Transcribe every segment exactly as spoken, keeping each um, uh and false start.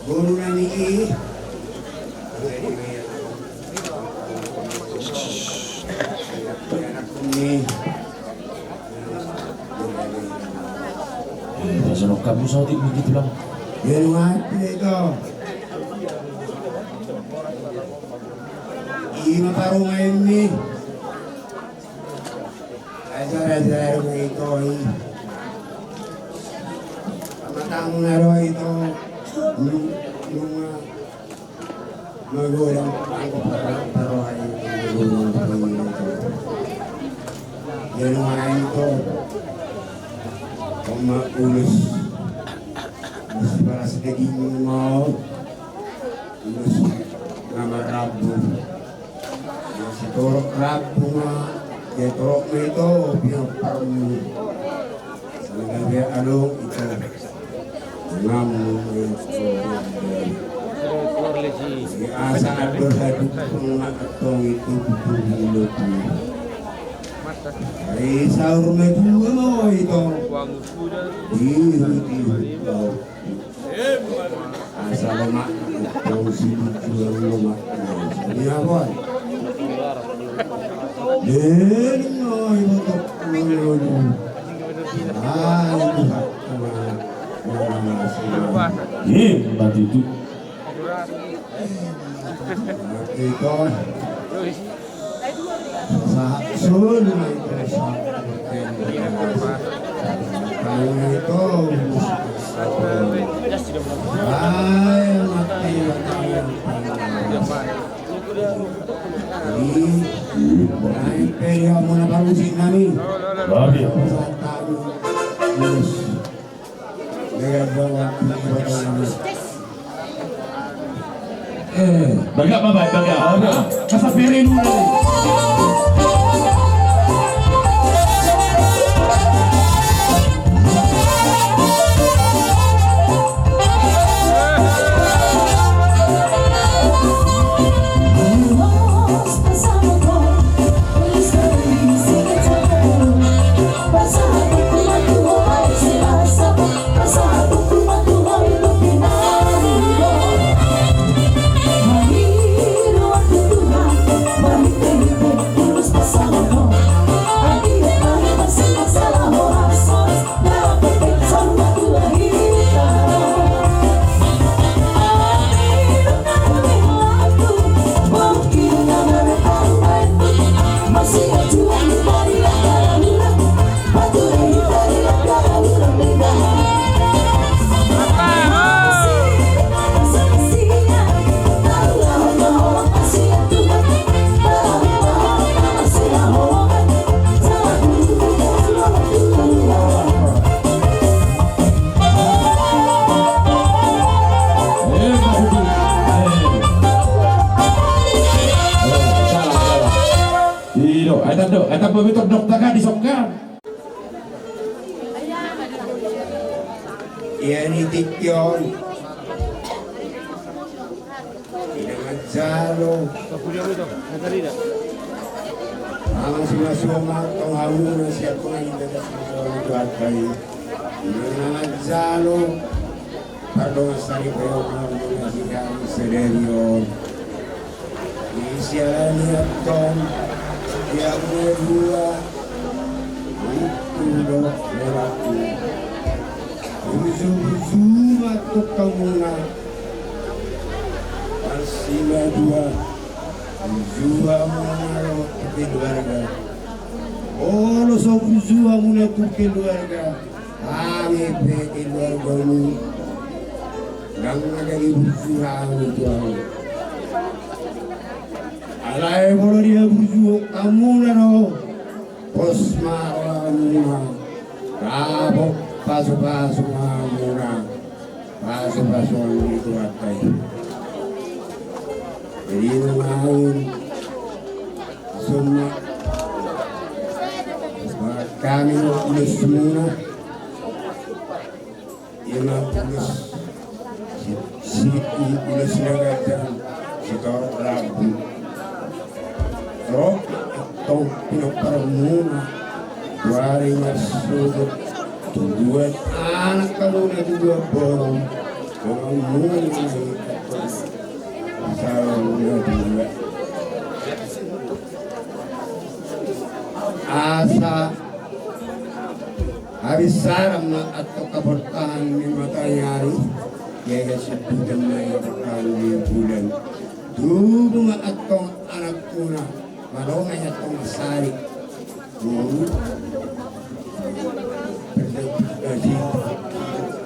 Guru nami i. Sonok kamu saotik begitu lang. Dia mati itu. Ima parumaenmi. Ajar-ajar ma ito i. Pamatangna do ito. Nunga magodang anggo parroha i. Ia nunga ito. Oma ulos. Ulos paras daging mau. Ulos nama rambu. Sitorop rambu ma, sitorop ma ito pinomparmu. Sanggabe adong ito. Ngamu ma ito. Asa adong haduk ma antong ito buku hilopu. Ai saur ma dua ma ito. Dihu dihu. Asa lomak, tong sibujuan lomak. Ini apa? Ini mau ibu tok. Ah, itu hak. Ini batu itu. Itu. Sa-, sun, Eh, bagak ma, bagak. Bagak. Asa pere dulu. Ido, eta do, eta pemitok dokter kan di Songkan. Ia ni tingki on. Ina manjalo. Ama sima soma tong hamu na siap kona ina manjalo. Ina manjalo. Pardongan sari peok hamu na siap sadari on. Di siala ni antong, di hamu na dua, itu do helaku. Buju-buju ma tu hamuna, masih ma dua, buju hamuna tu keluarga. Olo so buju hamuna tu keluarga. Hami pe keluargamu. Ndang na jadi burju hami tu hamu. Alai molo dihaburjuhon hamuna do, pos ma rohamuna. Dapot pasu-pasu ma hamuna. Pasu-pasu ni Tuhanta i. Jadi nunga on. Songon i ma hami ulosimuna. Ima ulos si, si, ulos na ganjang sitorop rambu. Ro, tong pinomparmuna. Wari marsogot. Tuduan anak hamuna, tuduan boru. Asa habis saram ma antong kaportahan ni mataniari, ia ia sibutan ma ia portahan ni bulan. Tubu ma antong anakmuna, malo ma ia antong marsari. Tubu. Pertanyaan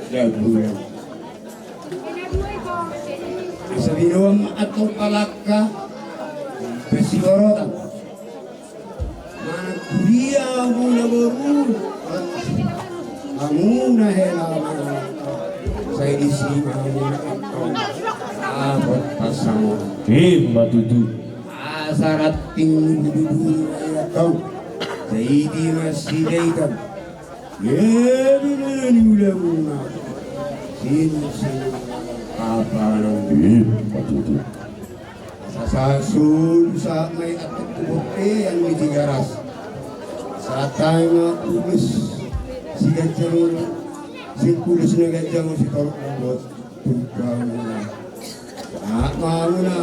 dari bulan. Asa binoan ma antong palangka, persigorotan. Manang tudia hamuna boru, hamuna hela manang, sai disi ma hamuna antong dapot pasangon. Ima tutu. Asa ranting ni bulu-bulu antong, sai di ma sidaitan. Ia binoan ni ulamuna. Sini, sini. Apa nang di? Ima tutu. Asa sahat solu sahat ma i antong tu bontean ni Tigaras. Sahat hami ma ulos siganjang on, singkulos na ganjang on sitorop na bot. Tutu hamuna. Sahat ma hamuna.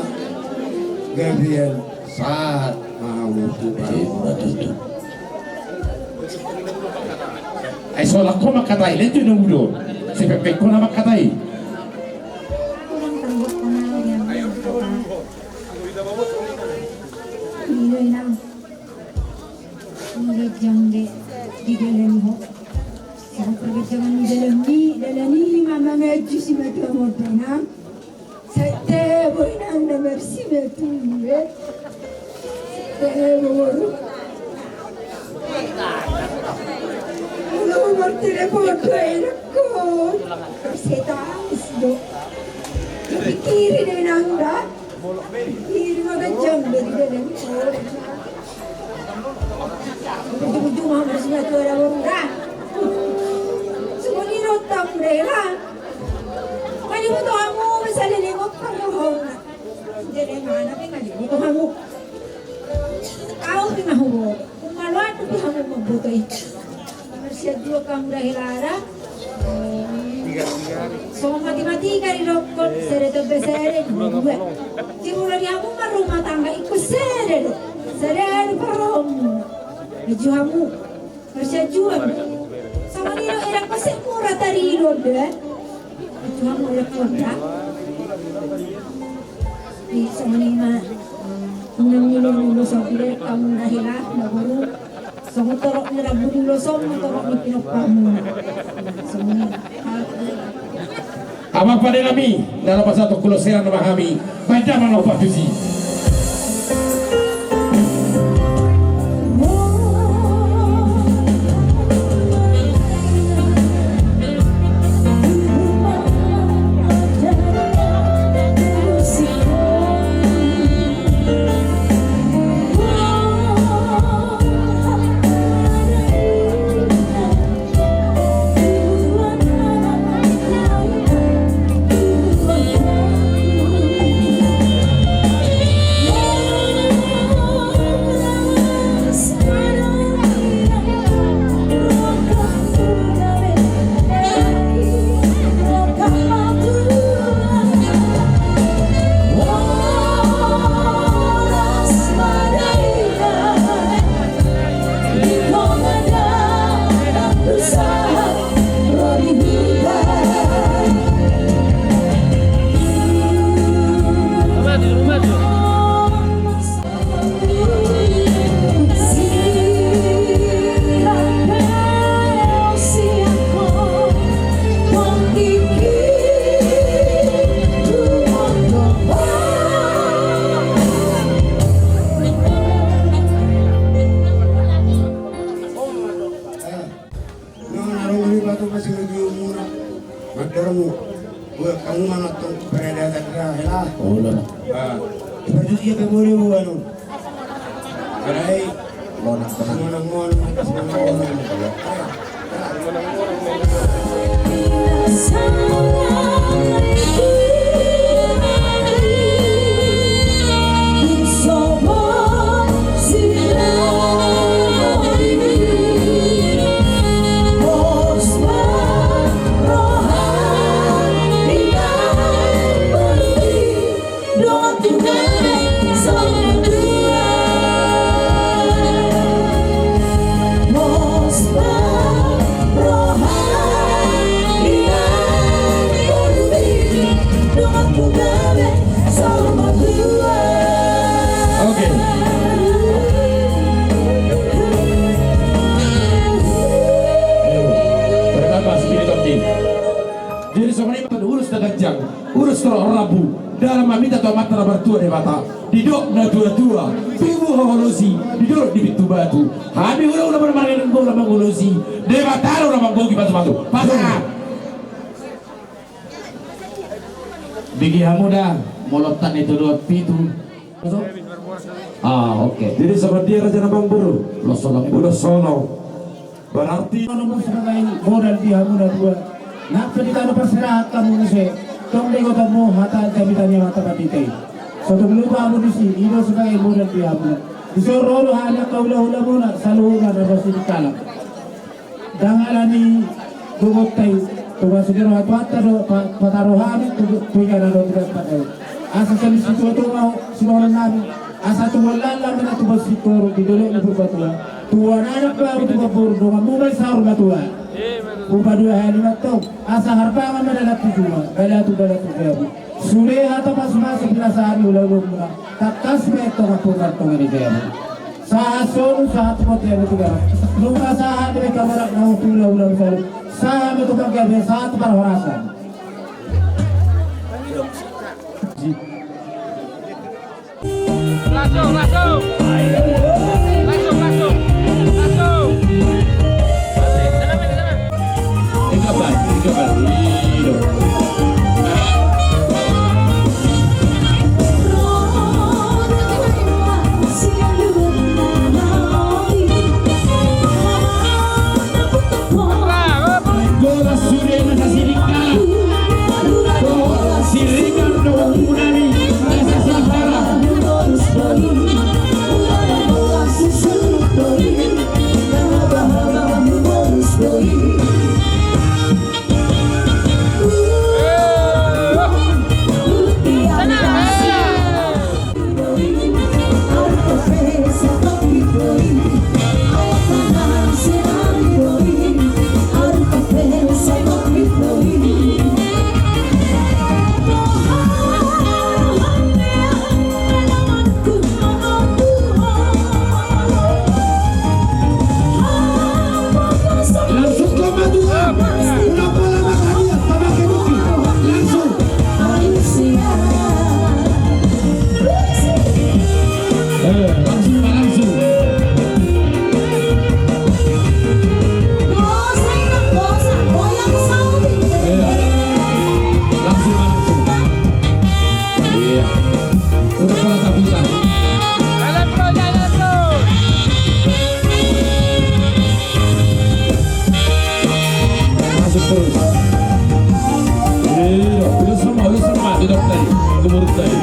Gabean sahat ma hamu tu. Ima tutu. Ai so lak ho mangkatai, lehen jo na udo. Sipepek ho na mangkatai. Iya, Inang. Inang, jangge di dalan ho. Songon parganjangan ni dalan i, dalan i ma manganju simatua monda, Inang. Sai tebo, Inang, na marsimatua, e. Tebo, boru. Molo martelepon do anakku, sai tangis do. Dipikiri do, Inang, da. Dipikiri ma ganjang do di dalan i. Ujung-ujung ma marsimatua da, boru, da. Songon i do antong da, Inang. Nga diboto hamu, misalnya lewat parrohona. Jadi mana pe nga diboto hamu. Au pe nga huboto. Umaloan pe hamu mamboto i. Marsianjuan hamu da, hela da. Songon matematika didokkon, sada tambah sada dua. Dimulai hamu marrumah tangga, ingkon sada do. Sada do parrohonmu. Maju hamu. Marsianjuan. Songon i do, e, dang pasu mura taridok do, e. Tuhan mura konda. I songon i ma. Unang ni ulos on, pide hamu da hela, da boru. Songon torop ni rambu ni ulos on, torop ni pinomparmuna. Songon i. Amang pande nami, na laho pasahathon kulosean ma hami, baen damang na hupastusi. Nona ro mani batu pasi lagi umuna. Mandormu. Buat kamu mana tuh peradaban dah lah. Oh, lah. Ah, itu dia bebore buat lu. Gerai. Monang, monang, monang, monang, monang. Ulos tolhas rambu, dalan maminta tu Amanta na martua Debata. Didok na tua-tua, tubu ho holosi, didok di pintu batu. Hami hulahula marmarga na mangholosi, Debata do na manggohi pasupasu. Pasangan. Bege hamu da, molo tanda itu dua pitu. Ah, oke. Jadi sabadia raja na mamboru. Los sono. Ulos sono. Berarti. Ono muse sebagai modal di hamu na dua. Nang pe di tano parserahan hamu muse. Tong do iboto hamu hata jamita ni Amanta Pandita i. So tung lupa hamu disi, i do sebagai modal di hamu. Disi ro do hami angka hulahula muna, saluhutna na basi di kalang. Ndang ala ni gogonta i, tonga sude roha Tuhanta do, pa-, pataru hami, tu, tu ikan ado tu dampang i. Asa sali situa tonga, simaonan nami, asa tu boan lala mena tu boan singkoru, di dolok ni Purbatua. Tua nanak baru tu boan boru, dongan muna i saur matua. Upa dua hali mantong, asa harbangan mena nanti juma, bala tu bala tu jabu. Sude hata pasupasu pinasahat ni hulahula muna, tangkas ma i tonga purba tonga ni jabu. Sahat solu, sahat pote ni tiga. Nunga sahat di kabarak na hula-hula solu. Sahat ma tu panggabean, sahat tu parhorasan. Langsung, langsung. Langsung, langsung. Langsung. Tiga bar, tiga bar. Iyo. Langsung kau maju, ah. Udah pola makan dia, sama ke bukit. Langsung. Eh, langsung, Pak, langsung. Eh, langsung, Pak, langsung. Iya. Udah pola tabusan. Jalan, bro, jalan, bro. Masuk terus. Iya, udah semua, udah semua, tidak tadi. Keburu tadi.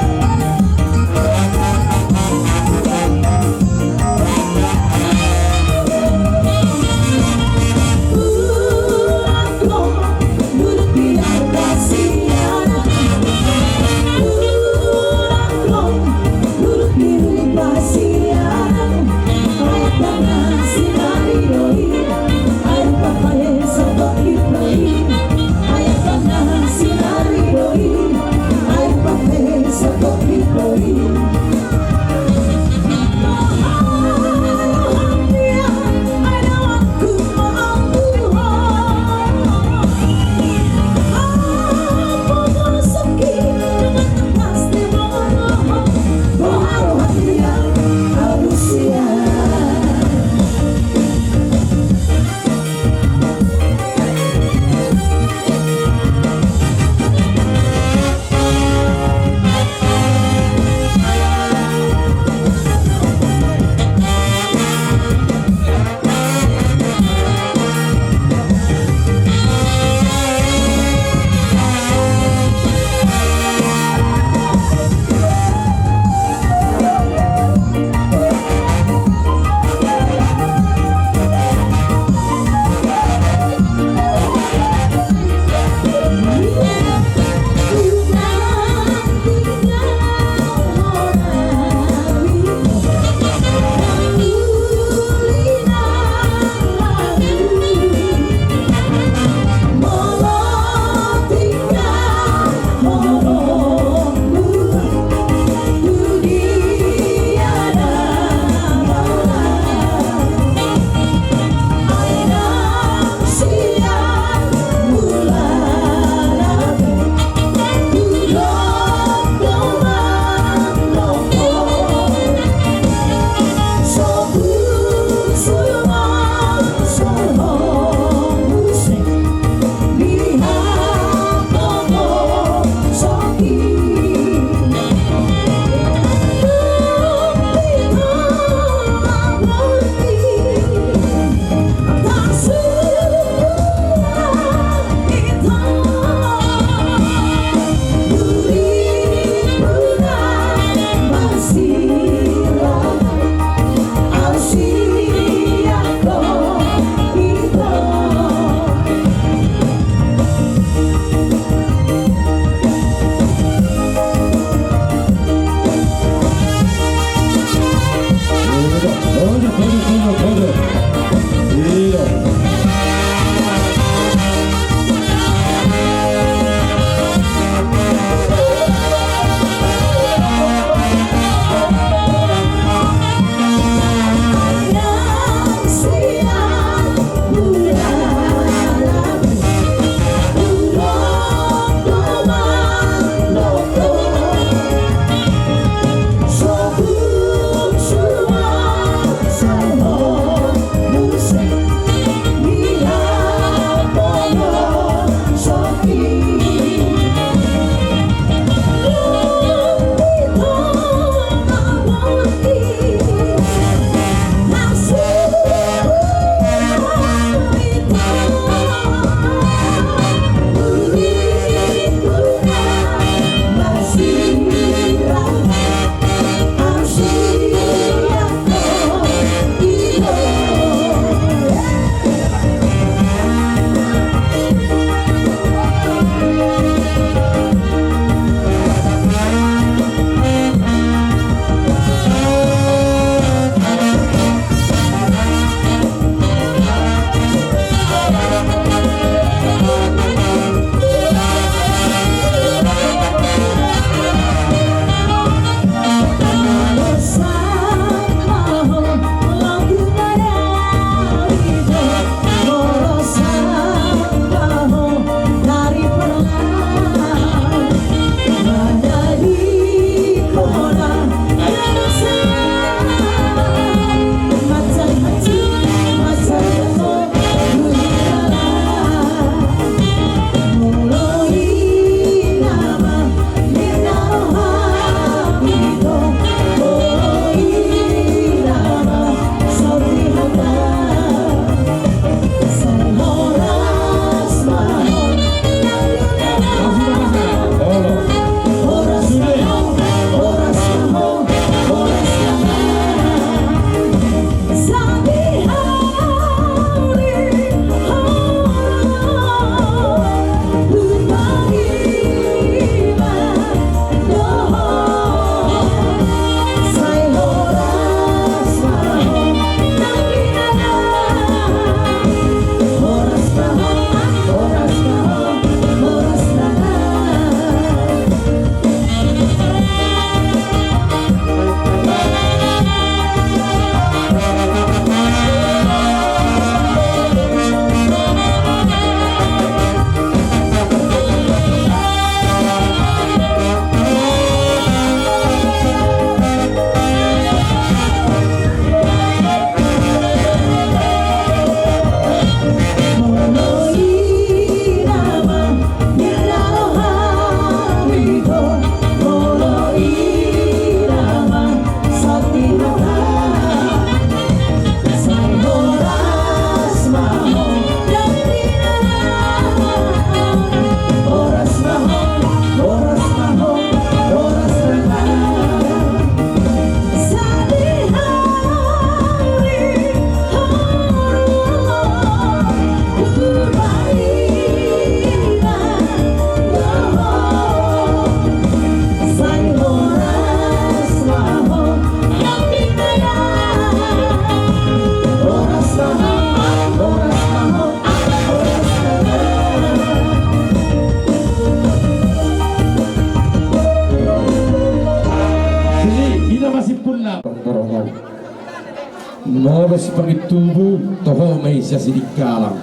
Molo sipangihuthon tubu, toho ma i sian sidingkalang.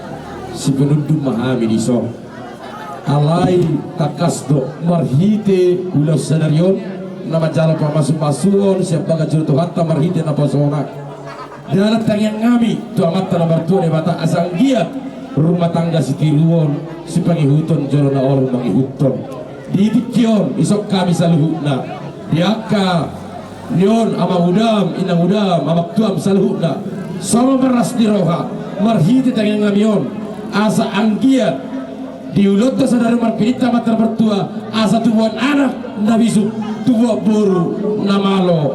Sipanundun ma hami dison. Alai tangkas do marhite ulaon sadari on na manjalo pamasumasuon sian bagas joro ni Tuhanta marhite naposona. Dalan tangiang nami tu Amanta na martua Debata asa anggiat rumah tangga sitiruon, sipangihuthon jolo na olo mangihuthon. Di tingki on dison hami saluhutna, di angka ni on amangudam, inangudam, amangtuam saluhutna, songon marlas ni roha marhite tangiang nami on, asa anggiat di ulaonta sadari on marpinta Amanta na martua, asa tubuan anak na bisuk, tubuan boru na malo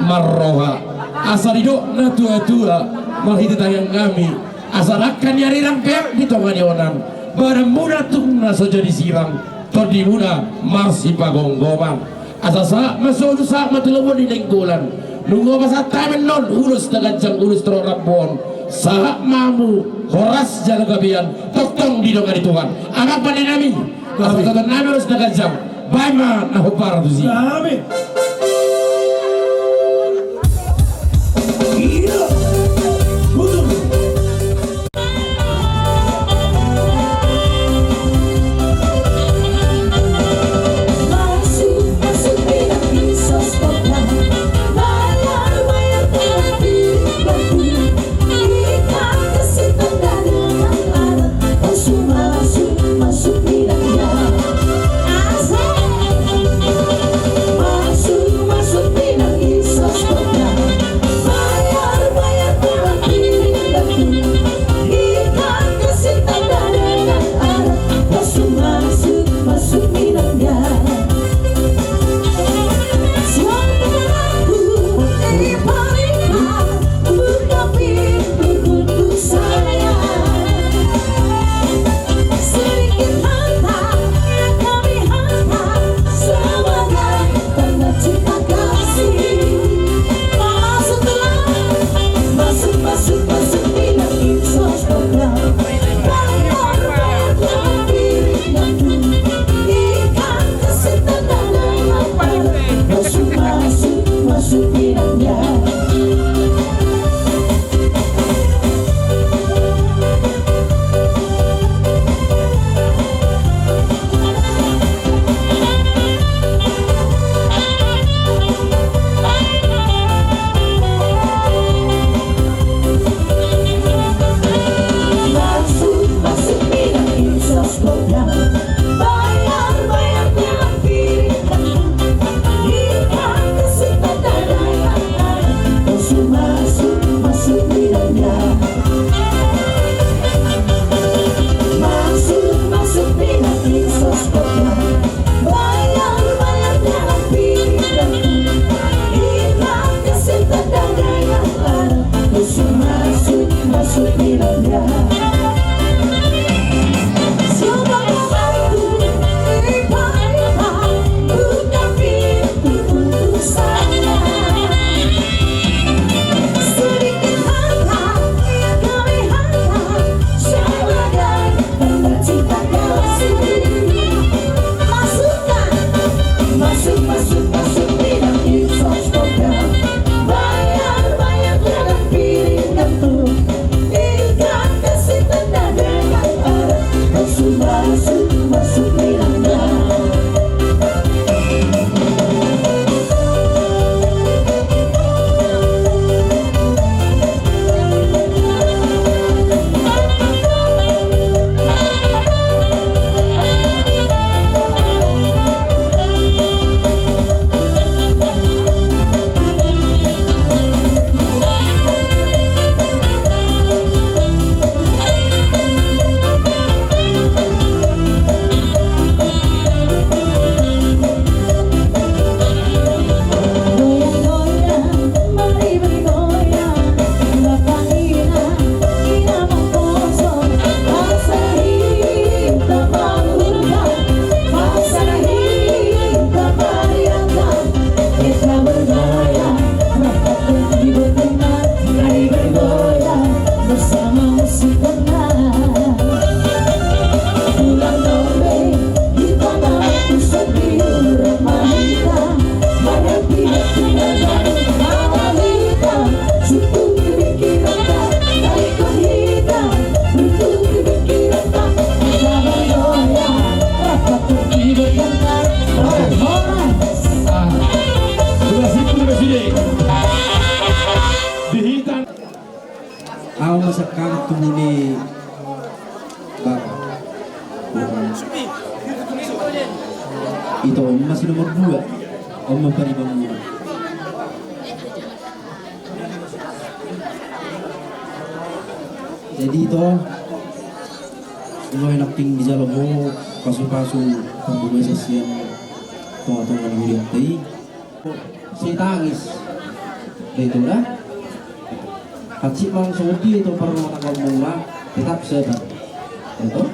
marroha. Asa didok natuatua marhite tangiang nami, asa dangka ni arirang peak di tonga ni onan, badanmuna tung na so jadi sirang, tondimuna marsipagomgoman. Asa sahat ma solu, sahat ma tu lobon ni Nainggolan. Nunga pasahat hami annon ulos na ganjang, ulos torop rambu on. Sahat ma hamu horas jala gabean, tongtong didongani Tuhan. Amang pande nami, asa pasahaton nami ulos na ganjang. Baen ma na hombar tusi. Amin. Tubu ni Bapak. Ito, on ma si nomor dua. On ma pariban muna. Jadi ito, olo nangkin dijalo ho pasu-pasu pambahenan sian tonga-tonga ni hurianta i. Sai tangis. Ito da. Hansit ma songon dia ito parrumah tangga muna, tetap setan. Ito.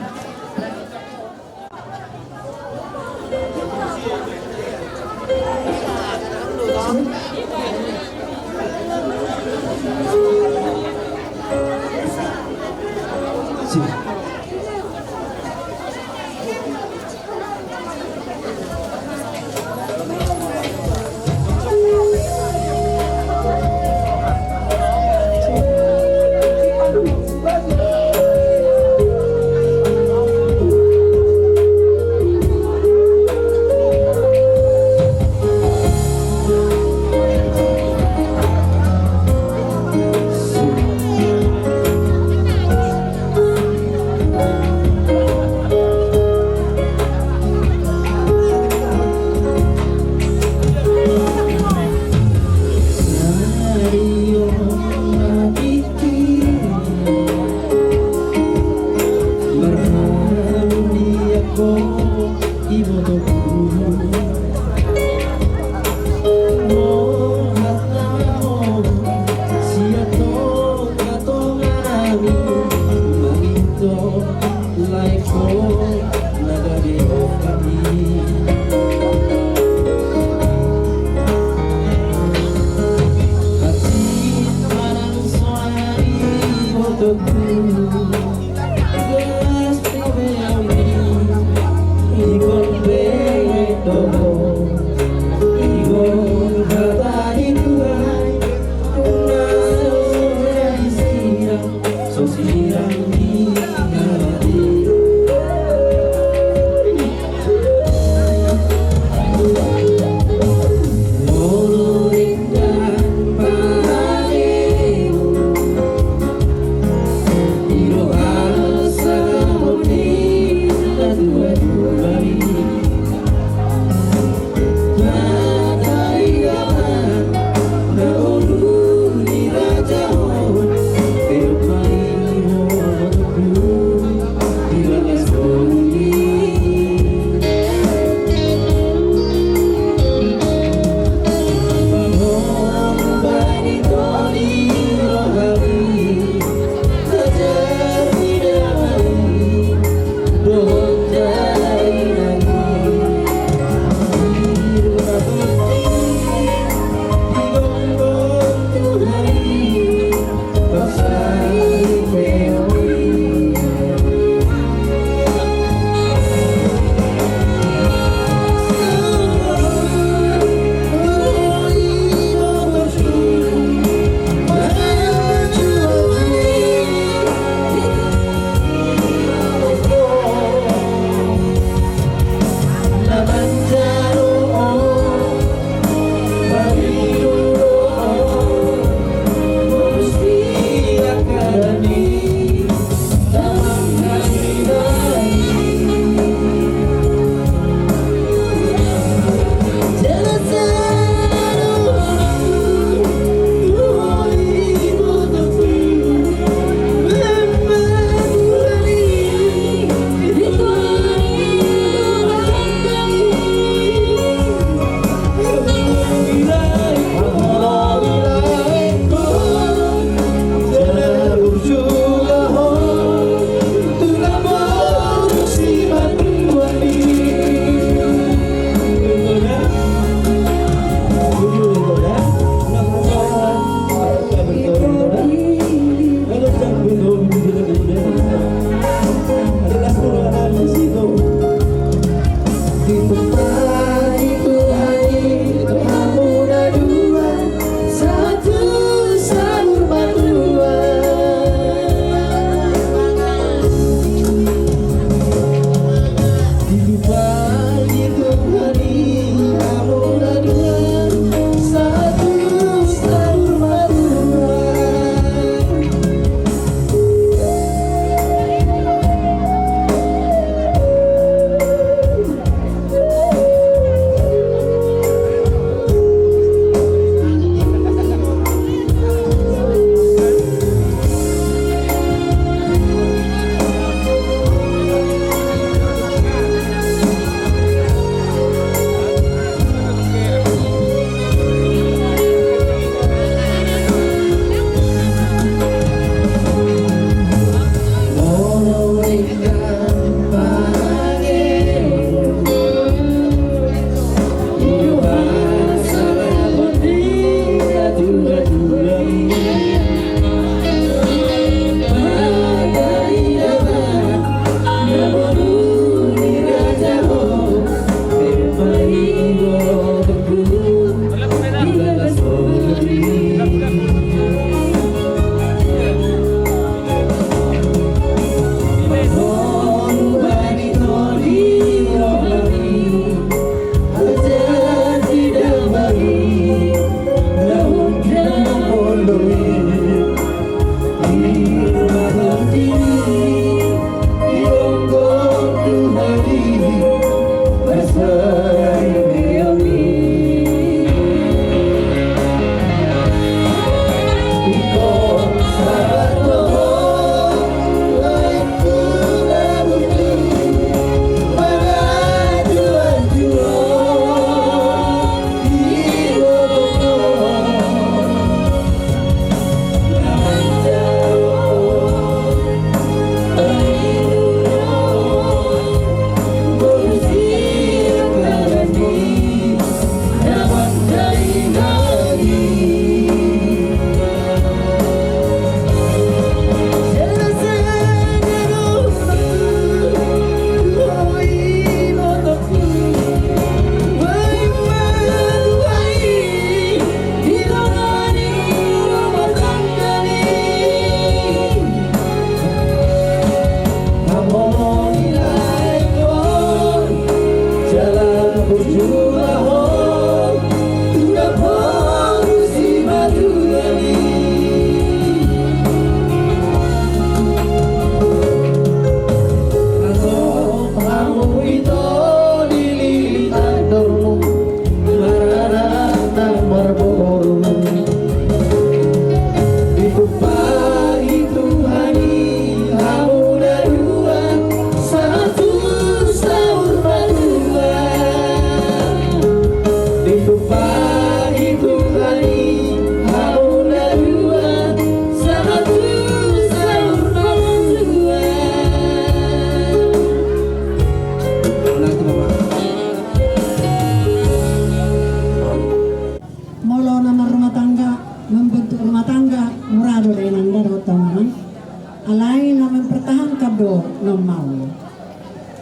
Mau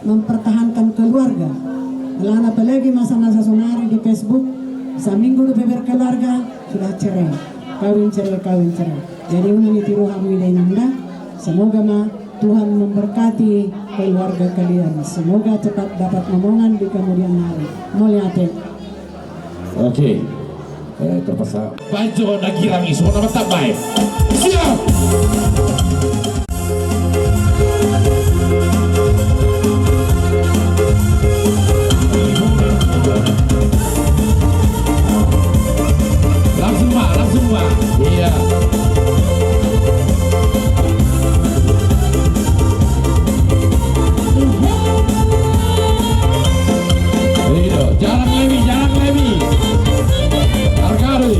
mempertahankan keluarga. Alana apalagi masa-masa sonari di Facebook, saminggu dope berkeluarga, sudah cerai. Kawin cerai, kawin cerai. Jadi unang ditiru hamu ida inang da. Semoga ma Tuhan memberkati keluarga kalian. Semoga cepat dapat omongan di kemudian hari. Mauliate. Oke. Eh, terpaksa. Bajo na girang i, songon na mantap bae. Siap. Langsung, Pak, langsung, Pak. Iya. Iya, jalan lagi, jalan lagi. Argari.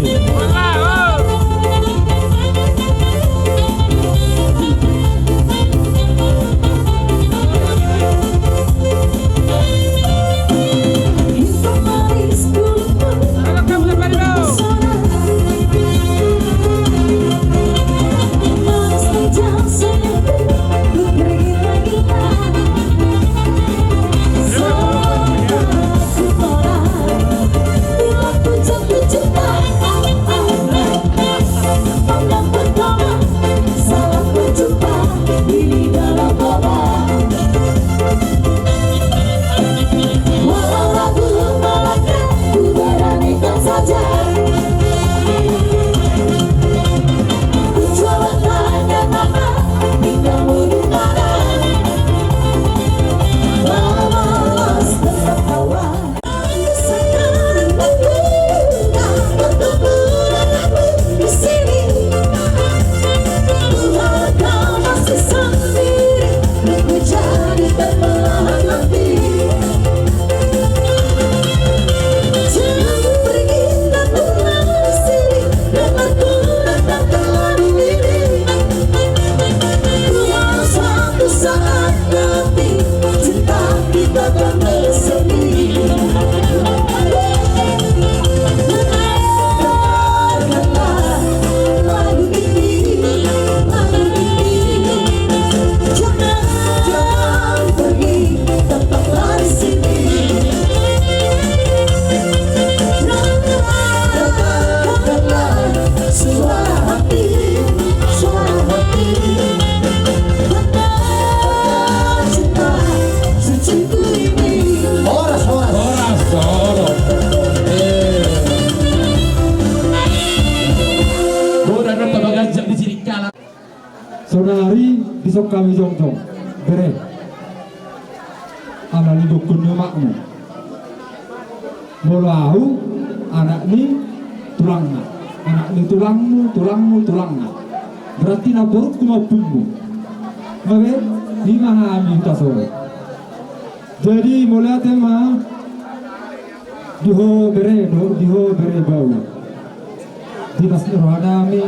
Horas, horas. Horas, horas. Eh. Horas, horas, horas. Saudari, dison hami jongjong, bere. Ala ni dokkon ni omakmu. Molo ahu, anak ni tulangna, anak ni tulangmu, tulangmu, tulangna. Berarti namborungku ma ompungmu. Gabe, i ma hami huta Solo. Jadi, mauliate ma. Di ho bere do, di ho bere bau. Di las ni rohanami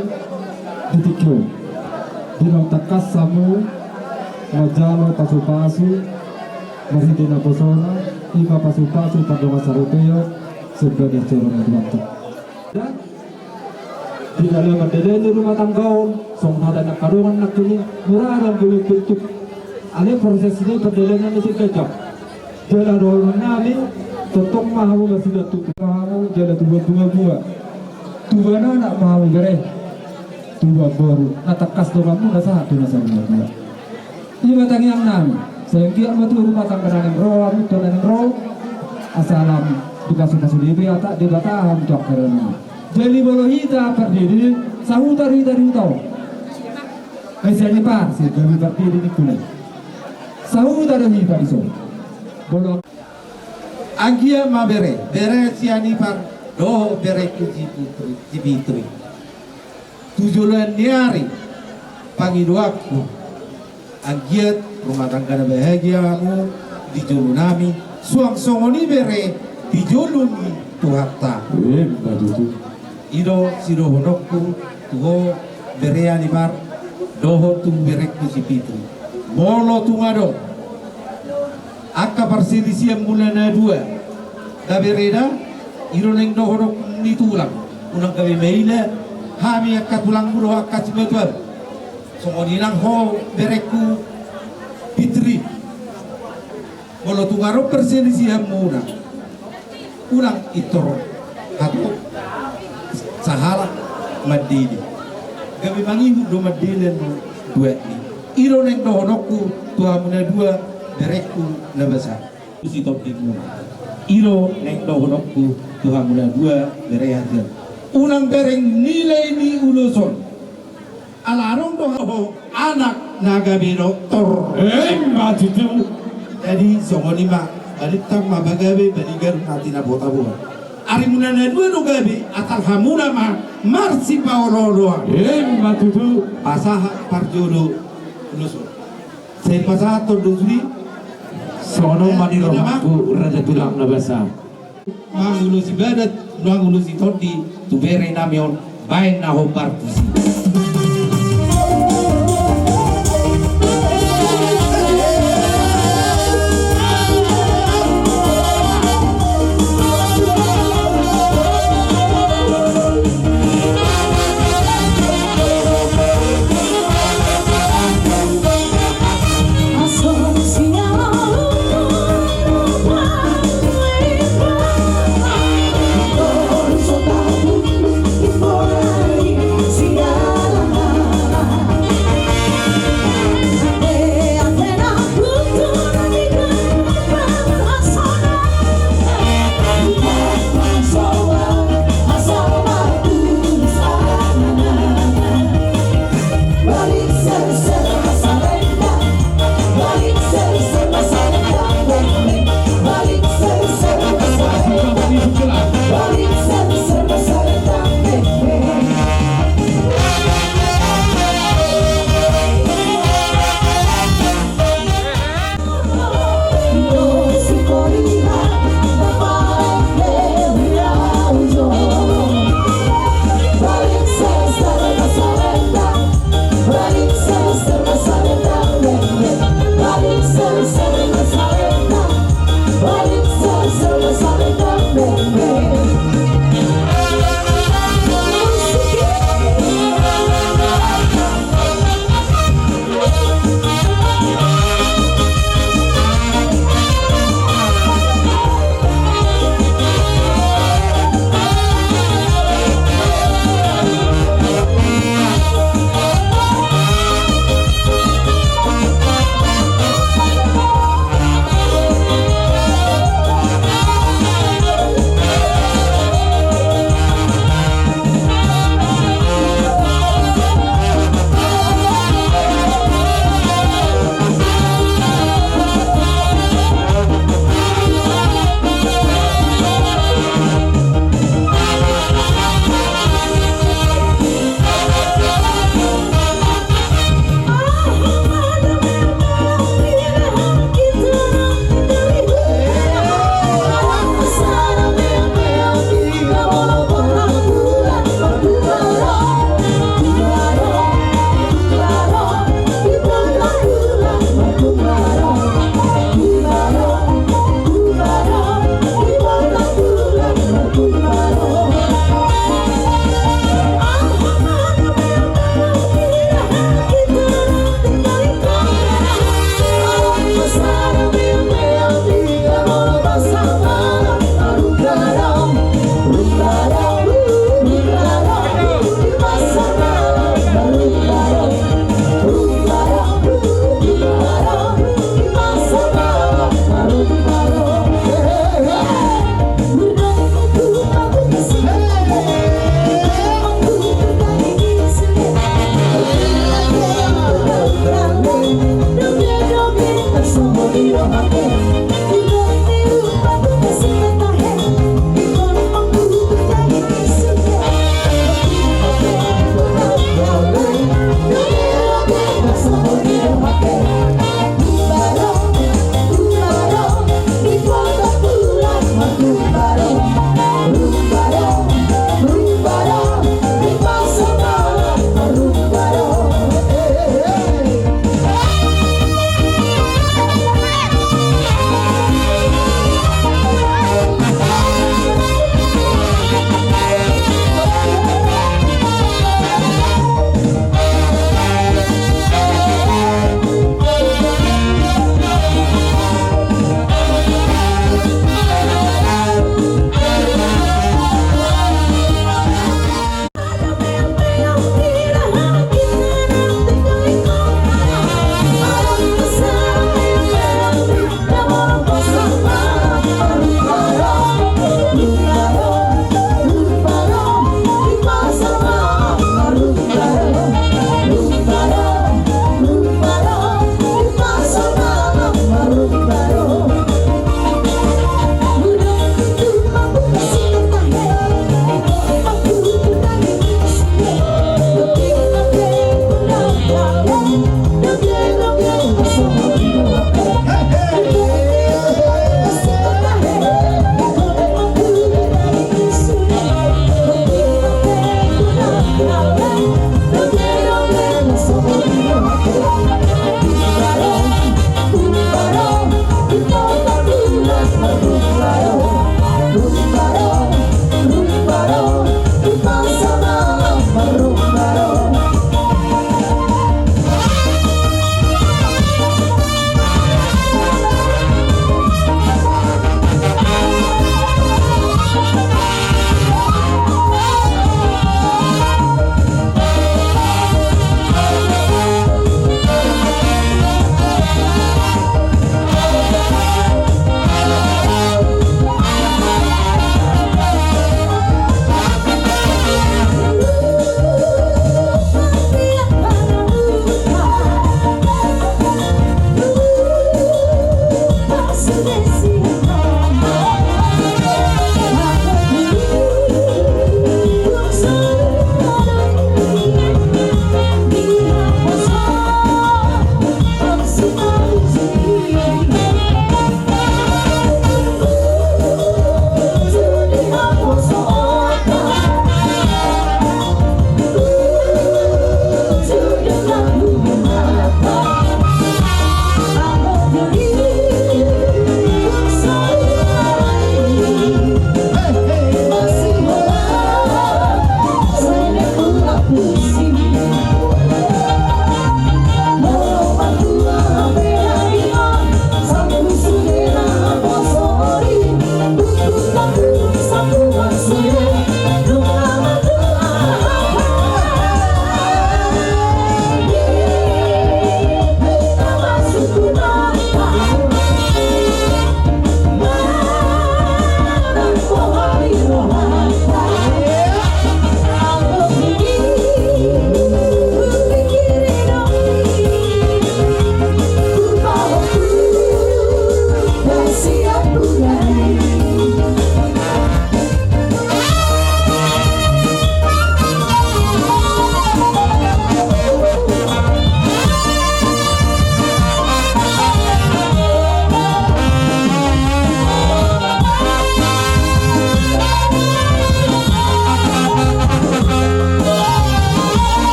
di tingki on. Di naung tangkas hamu manjalo pasupasu marhite naposona, i ma pasupasu pardongan saripeon sian bagas joro ni Tuhanta. Di na laho mandalani rumah tangga on, songon hata ni angka dongan nangkin i, mura do anggo i bentuk. Alai proses ni pardalanan i singkat jam. Jala dohononnami, tongtong ma hamu marsinatutu ma hamu, jala tubuan bungabunga. Tubuan anak ma hamu bere. Tubuan boru, na tangkas donganmu na sahat do na sabuabua. I ma tangiangnami, sai anggiat ma tu rumah tangga na naeng ro, hamu tu na naeng ro, asa lam dipasupasu Debata, Debata hamu tu angka donganmu. Jadi molo hita pardidi, sahuta do hita di huta on. Ai sian i par, si gabe pardidi ningkuna i. Sahuta do hita dison. Molo anggiat ma bere, bere sian i par, dohot berengku si Putri, si Fitri. Tu joloan ni ari, pangidoanku, anggiat rumah tangga na bahagia hamu di jolonami, suang songon i bere di jolo ni Tuhanta. Emma tutu. I do sidohononku tu ho bere Anipar, dohot tu berengku si Fitri. Molo tung adong angka parselisihan muna na dua, da bere da, i do naeng dohonon ni tulang, unang gabe maila hami angka tulangmu dohot angka simatuam. Songon i nang ho berengku Fitri, Olo, tung adong perselisihanmuna, unang pintor hatop sahalak mandele. Gabe mangihut do mandele tu anak i. I do naeng dohononku tu hamuna dua, berengku na basa. Sitondingmuna. I do naeng dohononku tu hamuna dua, bere hasian. Unang bereng nilai ni ulos on. Ala adong do ho anak na gabe doktor. Emma tutu. Jadi songon i ma, balintang ma pagabe, baligar na tinabotaboan. Arimuna na dua do gabe, asal hamuna ma marsipaolooloan. Emma tutu. Pasahat parjolo ulos on. Sai pasahathon do sude. Songon on ma ni rohangku, raja tulang na basa. Mangulosi badan, mangulosi tondi, tu bere nami on, baen na hombar tusi.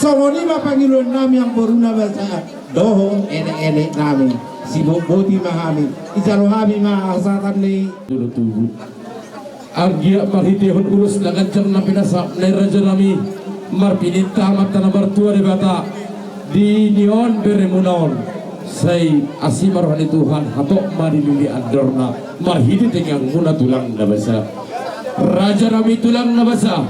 Songon i ma pangidoan nami amang boru na basa dohot elek-elek nami. Sibotboti ma hami, dijalo hami ma hasahatan ni tubu-tubu. Anggiat marhitehon ulos na ganjang na pinasap ni raja nami, marpinta Amanta na martua Debata, di nion beremuna on, sai asi ma roha ni Tuhan, hatop ma dilili andorna, marhite tengahmuna tulang na basa. Raja nami tulang na basa.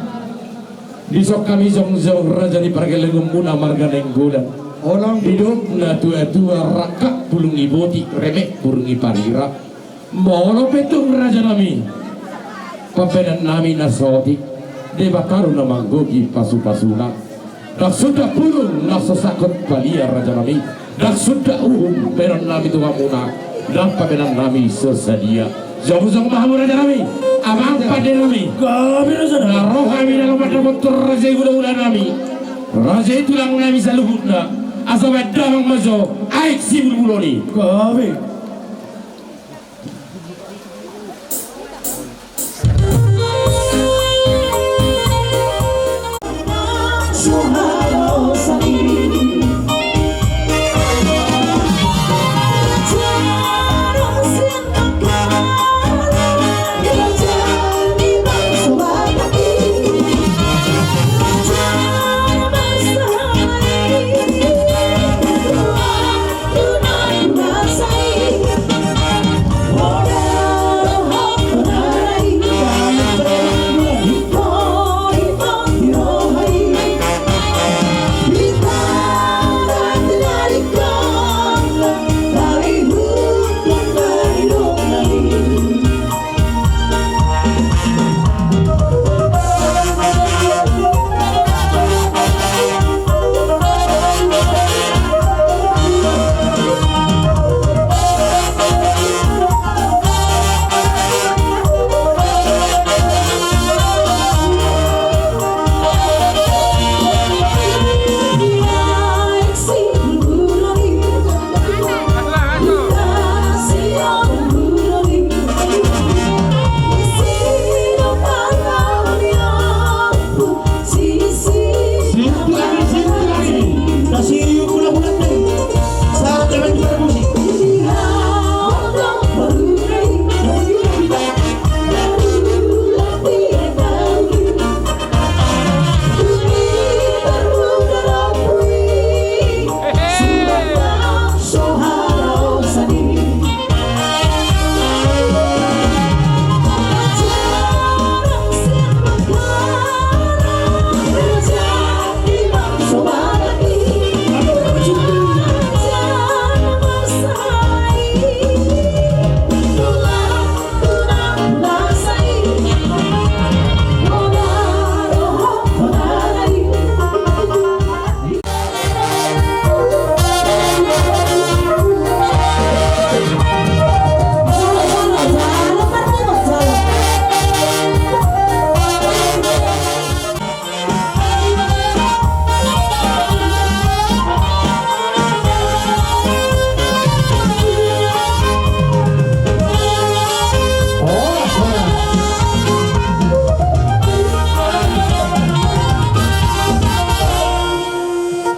Dison hami jongjong raja ni pargellengonmuna marga Nainggolan. Didok na tua-tua, rangkap bulung ni boti, remek burung ni parira. Molo pe tung raja nami, pambahenan nami na saotik, Debata do na manggohi pasu-pasuna. Ndang suda bulung na so sangkot palia raja nami. Ndang suda uhum bahenon nami tu hamuna, ndang pambahenan nami so sadia. Jongjong ma hamu raja nami, amang pande nami. Gabe raja nami. Na ro hami na ro mandapot tu raja i hula-hula nami. Raja i tulang nami saluhutna. Asa baen damang ma jo aek sibulbulon i. Gabe.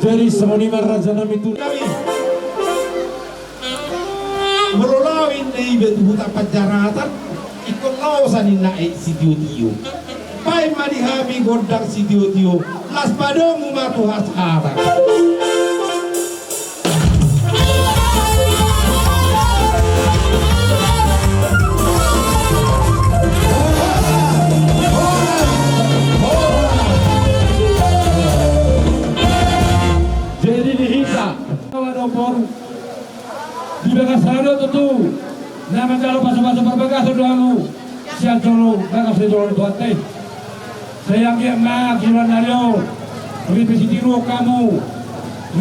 Jadi songon i ma raja nami tu nami. Molo laho ninna iba tu huta panjaratan, ingkon laho sa ninna aek sitio-tio. Baen ma di hami gondang sitio-tio, laos padomu ma tu hasahatan. Jadi di hita, kalau ada boru, di bagas sada tutu, na manjalo pasu-pasu parbagason do hamu, sian jolo bagas ni jolo ni Tuhanta i. Sai anggiat ma joloan ni ari on, ripe sitiruon hamu,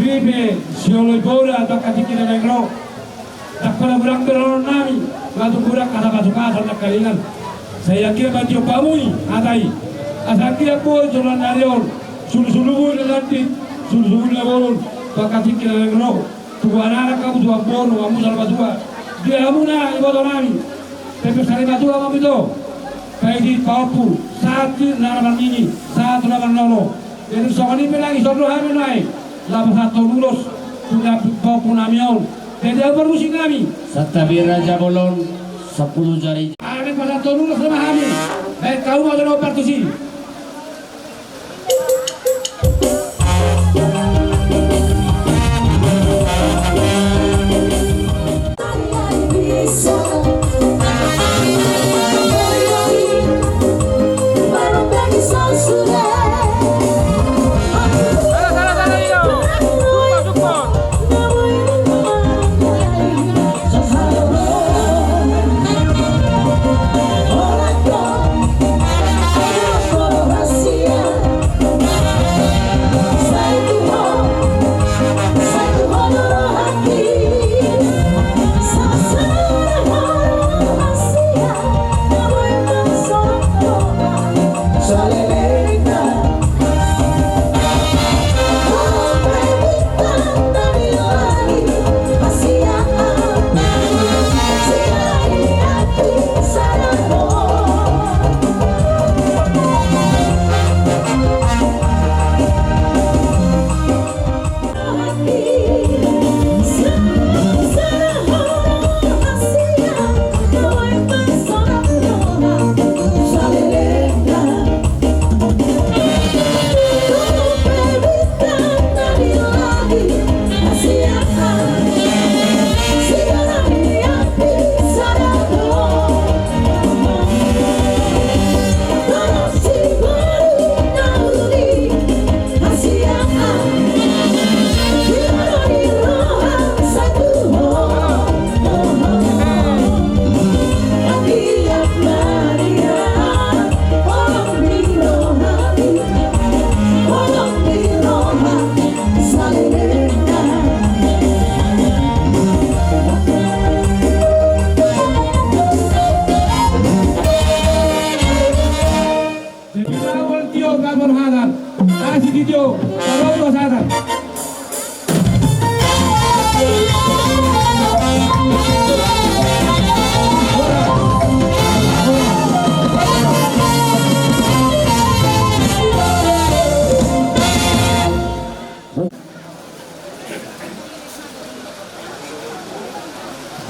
ripe sioloi boda tu angka tingki na naeng ro. Ndang pola godang be dohonon nami, laos tung godang hata pasu-pasu nangkaningan. Sai anggiat ma tiop hamu i hata i. Asa anggiat boi joloan ni ari on, sulu-sulu boi na landit, sulu-sulu na bolon, tu angka tingki na naeng ro. Tubuan anak hamu, tubuan boru, hamu saur matua. Di hamuna iboto nami, pepes sari matua ma hamu ito. Paidi, paompul, sahat tu na marnini, sahat tu na marnono. Jadi songon i pe lagi, songon hami nai, laho pasahathon ulos tu pahompu nami on. Jadi ahu parmusik nami. Santabi Raja Bolon, sampulu jari. Alani pasahathon ulos ma hami. Baen hamu ma jolo partusi.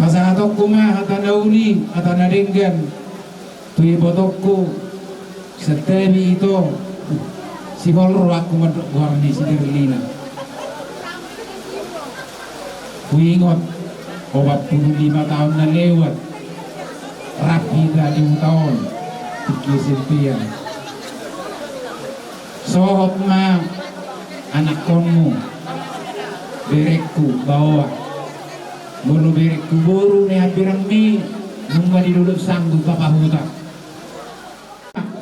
Pasahatonku ma hata na uli, hata na denggan tu ibotongku, Santabi ito. Sihol rohangku mandok goar ni si Berlina. Huingot opat pulu lima taon na lewat, rap hita di huta on, tingki S M P an. Sohot ma anakkonmu, berengku baoa. Molo berengku boru ni hambirangmi, nunga dilolot sanggup papahuta.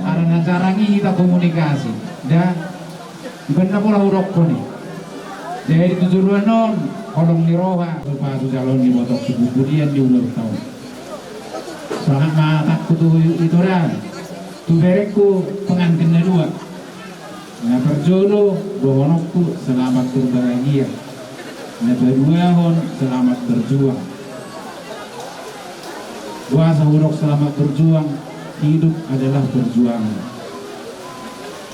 Ala na jarang i hita komunikasi. Da, iba na pola hudokkon i. Jadi tu joloan on, holong ni roha, tu pasu jaloon ni botok, tu bubudian ni ulos taon. Songon ma hatangku tu ito da. Tu berengku pengantin na dua. Na parjolo, dohononku selamat berbahagia. Na paduahon, selamat berjuang. Boasa hudok selamat berjuang, hidup adalah perjuangan.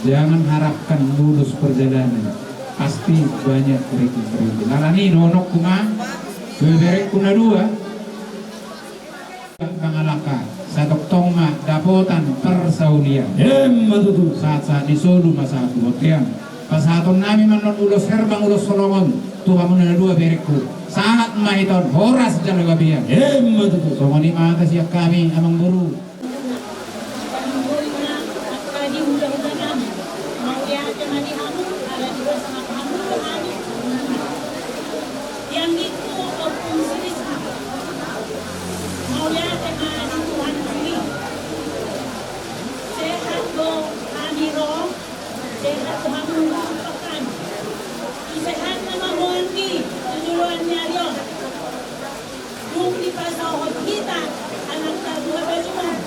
Jangan harapkan mulus perjalanan, pasti banyak rintik-rintik. Alani i dohononku ma tu berengku na dua. Mangalangka, satongtong ma dapotan parsaulian. Emma tutu. Sahat-sahat ni solu ma sahat tu bontean. Pasahaton nami ma annon ulos herbang, ulos holong on tu hamu na dua berengku. Sahat ma hita on, horas jala gabe. Emma tutu. Songon i ma hata sian hami, amangboru. Mauliate ma di hamu, ala ni roha ni hamu, roha ni. Yang itu opung sirisma. Mauliate ma di Tuhan kami. Sehat do hami ro, sehat do hamu, pakan. Sehat nama moan di, tu joloan ni ari on. Dung dipasahat hita, anak tadua bajungan.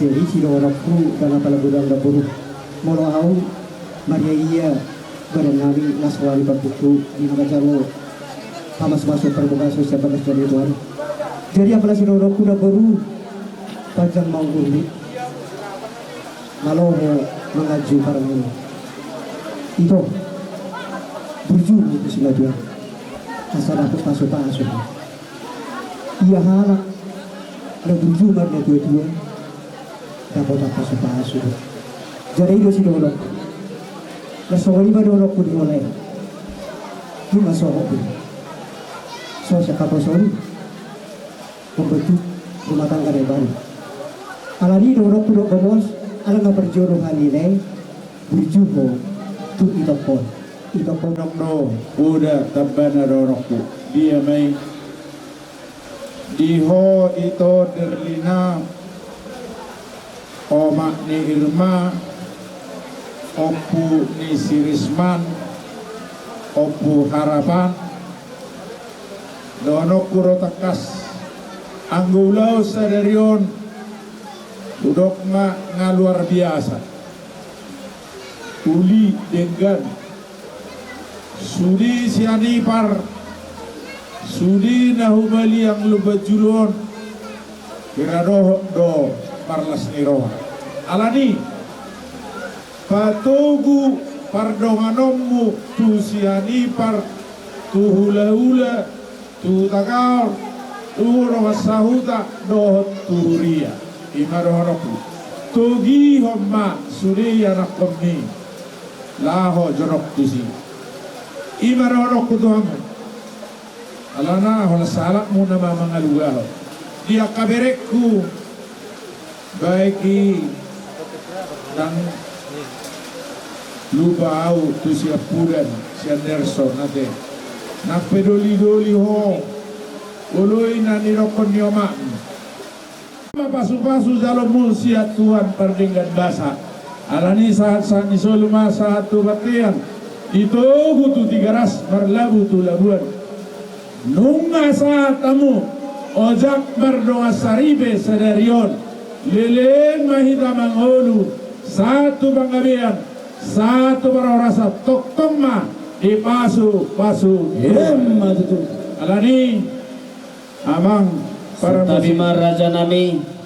Jadi, sidohononku, ndang apala godang ndang boru. Molo au, maria ia badan nami, las roha ni parpungku, di na manjalo pamasmason parbogason sian bagas joro ni Tuhan. Jadi, apala sidohononku ndang boru, panjang ma umurmu. Malo ho manganju parmuna. Ito, burju ma tu si natuatua. Asa dapot pasupasu. Ia halak na burju ma natuatua, dapot pasupasu. Jadi i do sidohononku. Na songon i ma dohononku di ho lae. Ima sohot do. So sian haposoon. Membentuk rumah tangga na baru. Alani i dohononku do gomos, ala nga parjolo hami lae, burju ho tu itongkon. Itongkon. Nang do, uda tambana dohononku. Dia ma i. Di ho ito Derlina, omak ni Irma, ompu ni si Risman, ompu Harapan, dohononku do tangkas, anggo ulaon sadari on, hudok ma nga luar biasa. Uli denggan. Sude sian ipar, sude na hubaliang Lumban Julu on, hira dohot do marlas ni roha. Alani, patogu pardonganonmu tu sian ipar, tu hulahula, tu tagaor, tu dongan sahuta, dohot tu huria. Ima dohononku. Togihon ma sude ianakkonmi laho jonok tusi. Ima dohononku tu hamu. Alana holan sahalakmu nama mangalugahon. Di angka berengku, baik i nang lupa au tu si Ampudan, si Anderson ate. Nang pe dolidoli ho, oloi na nidokkon ni omakmu. Ma pasupasu jalomu sian Tuhan pardenggan basa. Alani sahat-sahat ni solu ma sahat tu bontean, ditogu tu Tigaras, marlabu tu Labuan. Nunga sahat hamu, ojak mardongan saripe sadari on, leleng ma hita mangolu, sahat tu panggabean, sahat tu parhorasan, tongtong ma dipasupasu. Emma tutu. Alani, amang, santabi ma rajanami.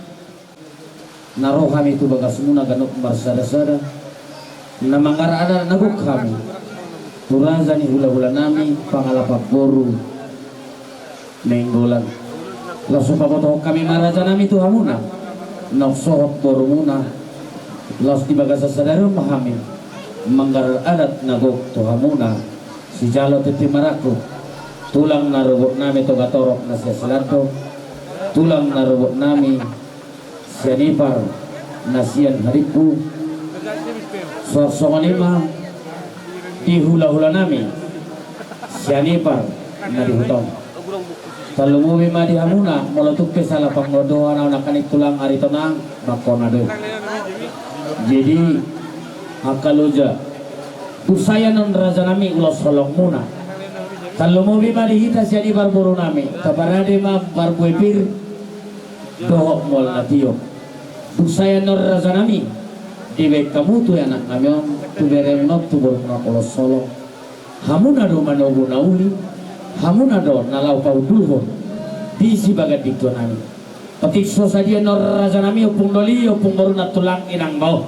Na ro hami tu bagasmuna ganup marsadasada, na manggarar adat na gok hami tu raja ni hulahulanami, pangalapan boru Nainggolan. Laos hupabotohon hami ma rajanami tu hamuna, naung sohot borumuna, laos di bagasan sadari on ma hami manggarar adat na gok tu hamuna, sijalo tintin marangkup, tulang na robotnami Togatorop na sian Silandong, tulang na robotnami sian ipar na sian Harimpu, suang songon i ma di hulahulanami sian ipar na di huta on. Tarlumobi ma di hamuna, molo tung pe sala pangodoan au nangkaning tulang ari tonang, mangkona do. Jadi, angka loja, dung sae annon rajanami ulos holongmuna. Tarlumobi ma di hita sian ipar borunami, taparade ma parbue pir, dohot mual na tio. Dung sae annon rajanami, dibaen hamu tu anaknami on, tu beremuna on, tu borumuna on ulos holong. Hamuna do manogu na uli, hamuna do na laho pahundulhon di sibaganding tuanami. Patik so sadia annon rajanami, ompung doli, ompung boru, nantulang, inang bao.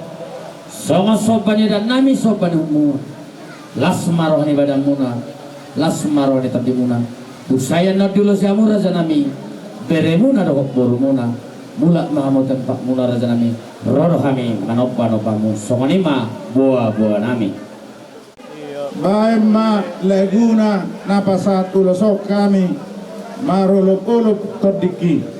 Songon somba ni adatnami, somba ni uhumuna. Las ma roha ni badanmuna, las ma roha ni tondimuna. Dung sae annon diulosi hamu rajanami, beremuna dohot borumuna, mulak ma hamu tu tempatmuna rajanami, ro do hami manombanomba hamu, songon i ma boaboanami. Baen ma laguna na pasahat ulos on hami, marolopolop tondingki.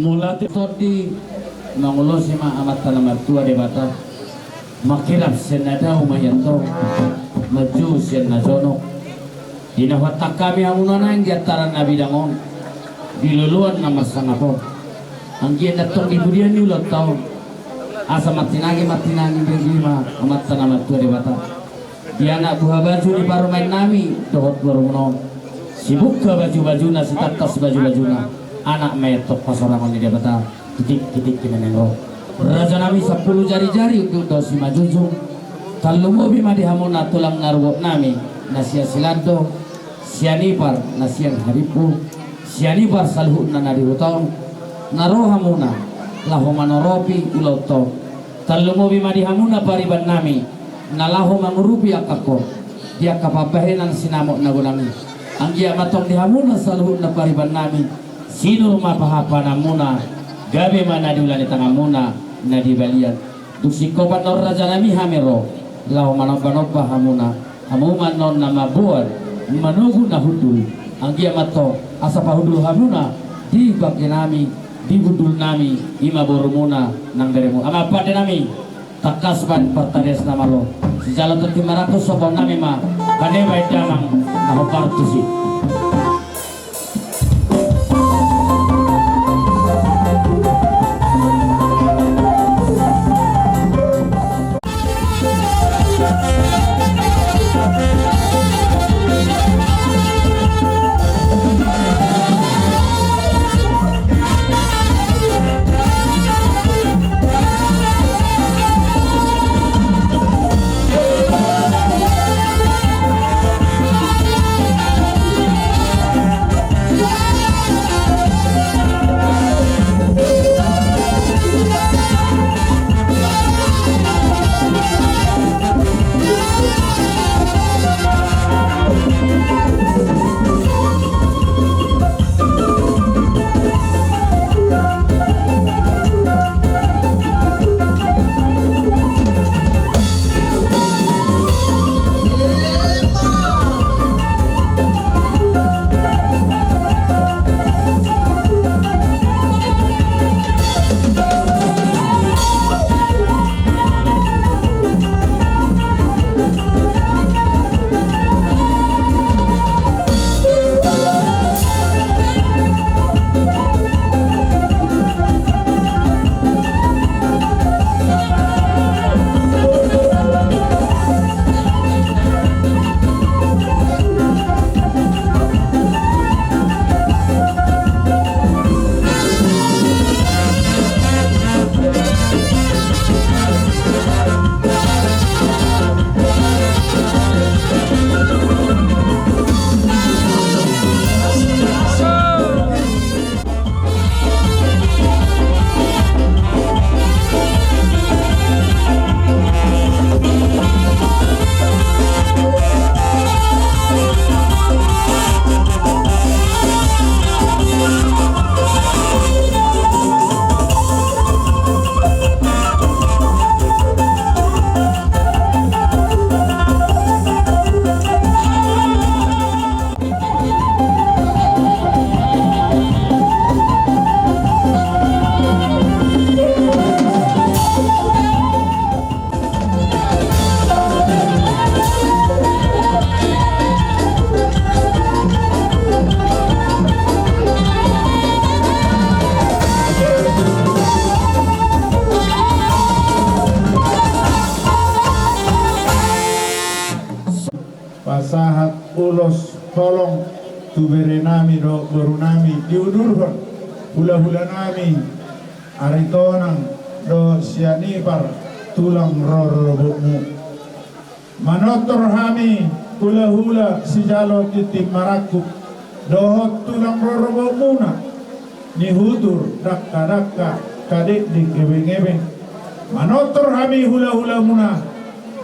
Mauliate. Tondi mangulosi ma Amanta na martua Debata, mangkirap sian na dao ma i antong, manjou sian na jonok. Di na huhatahon hami hamuna naeng di antaran na bidang on, di loloan na marsangap on, anggiat na tong di pudian ni ulaonta on, asa martinangi martinangi be i ma Amanta na martua Debata. Di anak buha baju ni parumaen nami dohot borumuna on, sibungka baju-bajuna, sitangkas baju-bajuna, anak ma i antong pasorangon ni Debata, kitik-kitik i na naeng ro. Raja nami sampulu jari-jari unduk do simanjujung. Tarlumobi ma di hamuna tulang na ruot nami na sian Silando, sian Ipar na sian Harimpu, sian Ipar saluhutna na di huta on, na ro hamuna laho manoropi ulaonta on. Tarlumobi ma di hamuna pariban nami na laho mangurupi angka ho di angka pambahenan sinamot na godang i. Anggiat ma tong di hamuna saluhutna pariban nami, sinur ma pahanhanmuna, gabe ma na diula ni tanganmuna na di balian. Dung singkop annon raja nami hami ro laho manomba-nomba hamuna. Hamu ma annon na mamboan manogu na hundul. Anggiat ma tong asa pahundul hamuna di bangke nami, di hundul nami, i ma borumuna nang beremuna. Amang pande nami, tangkas baen partarias na malo. Sijalo tondi marangkup, sombahon nami ma pande baen damang na hombar tusi. Pasahat ulos holong tu bere nami dohot boru nami, diudurhon hula-hula nami Aritonang dohot Sianipar, tulang rorobotmu. Manortor hami hula-hula sijalo tintin marangkup dohot tulang rorobotmuna, nihutur dangka-dangka, kadekdek ebeng-ebeng. Manortor hami hula-hulamuna,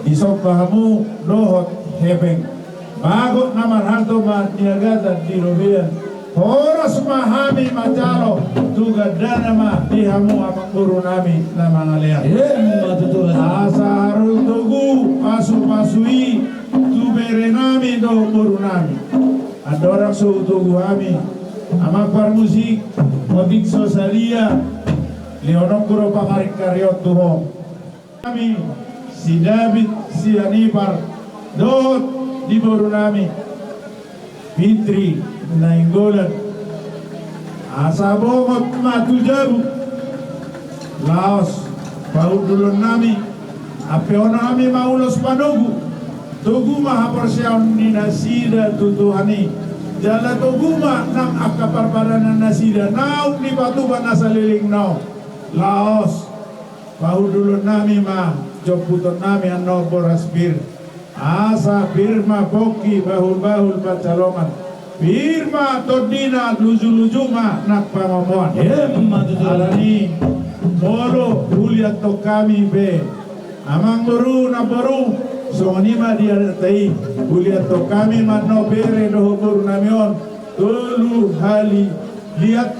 disomba hamu dohot hepeng. Bagot na marhalto ma niagatan di robean. Horas ma hami manjalo, tu gandana ma di hamu amangboru nami na mangalean. Emma tutu. Asa haru togu pasu-pasu i tu bere nami dohot boru nami. Andorang so hutogu hami, Amang parmusik, otik so sadia, lehononku do pangari-ari on tu ho. Nami si David Sianipar dohot di boru nami Fitri Nainggolan. Asa bongot ma tu jabu, laos pahundulon nami, ampehonon nami ma ulos panogu. Togu ma haporseaon ni nasida tu Tuhan i, jala togu ma nang angka parpadanan nasida naung dipatupa na saleleng na on. Laos pahundulon nami ma, jomputon nami annon boras pir, asa pir ma pongki bahul-bahul pansalongan, pir ma tondina, luju-luju ma nang pangomoan. Emma tutu. Alani molo huliathon hami be, amang boru, namboru, songon i ma di adat i, huliathon hami ma annon bere dohot boru nami on tolu hali liat.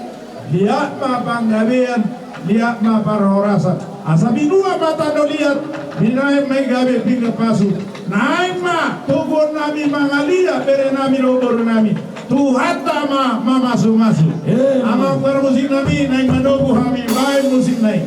Liat ma panggabean, liat ma parhorasan. Asa binuat ma tano liat, binahen ma i gabe pinggan pasu. Naeng ma toguon nami mangaliat bere nami dohot boru nami. Tuhanta ma mamasu-masu. Eh. Amang parmusik nami, naeng manogu hami baen musik na i.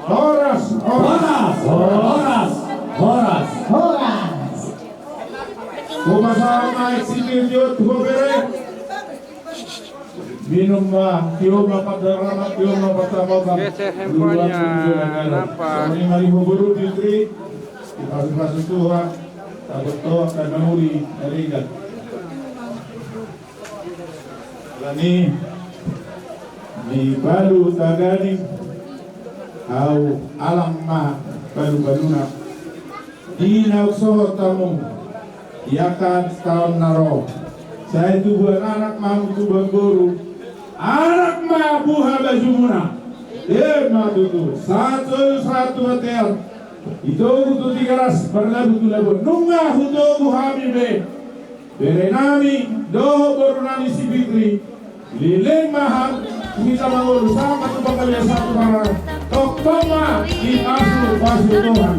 Horas, horas. Horas, horas, horas. Horas. Hupasahat ma aek sipir tu ho bere. Minum ma, tio ma pandarana, tio ma pandapotan. Geser handphonenya, nampak. Songon i ma di ho boru Fitri, dipasu-pasu Tuhan, tabo toak na uli na denggan. Alani dipalu taganing, ahu alang ma palu-paluna. Di na sohot hamu di angka taon na ro, sai tubuan anak ma hamu, tubuan boru, anak ma buha bajumuna. Emma tutu, sahat solu sahat tu atean, ditogu tu Tigaras, marlabu tu labuan. Nunga hutogu hami be bere nami dohot boru nami si Fitri. Leleng ma hita mangolu, sahat ma tu panggabean, sahat tu parhorasan. Tongtong ma dipasu-pasu Tuhan.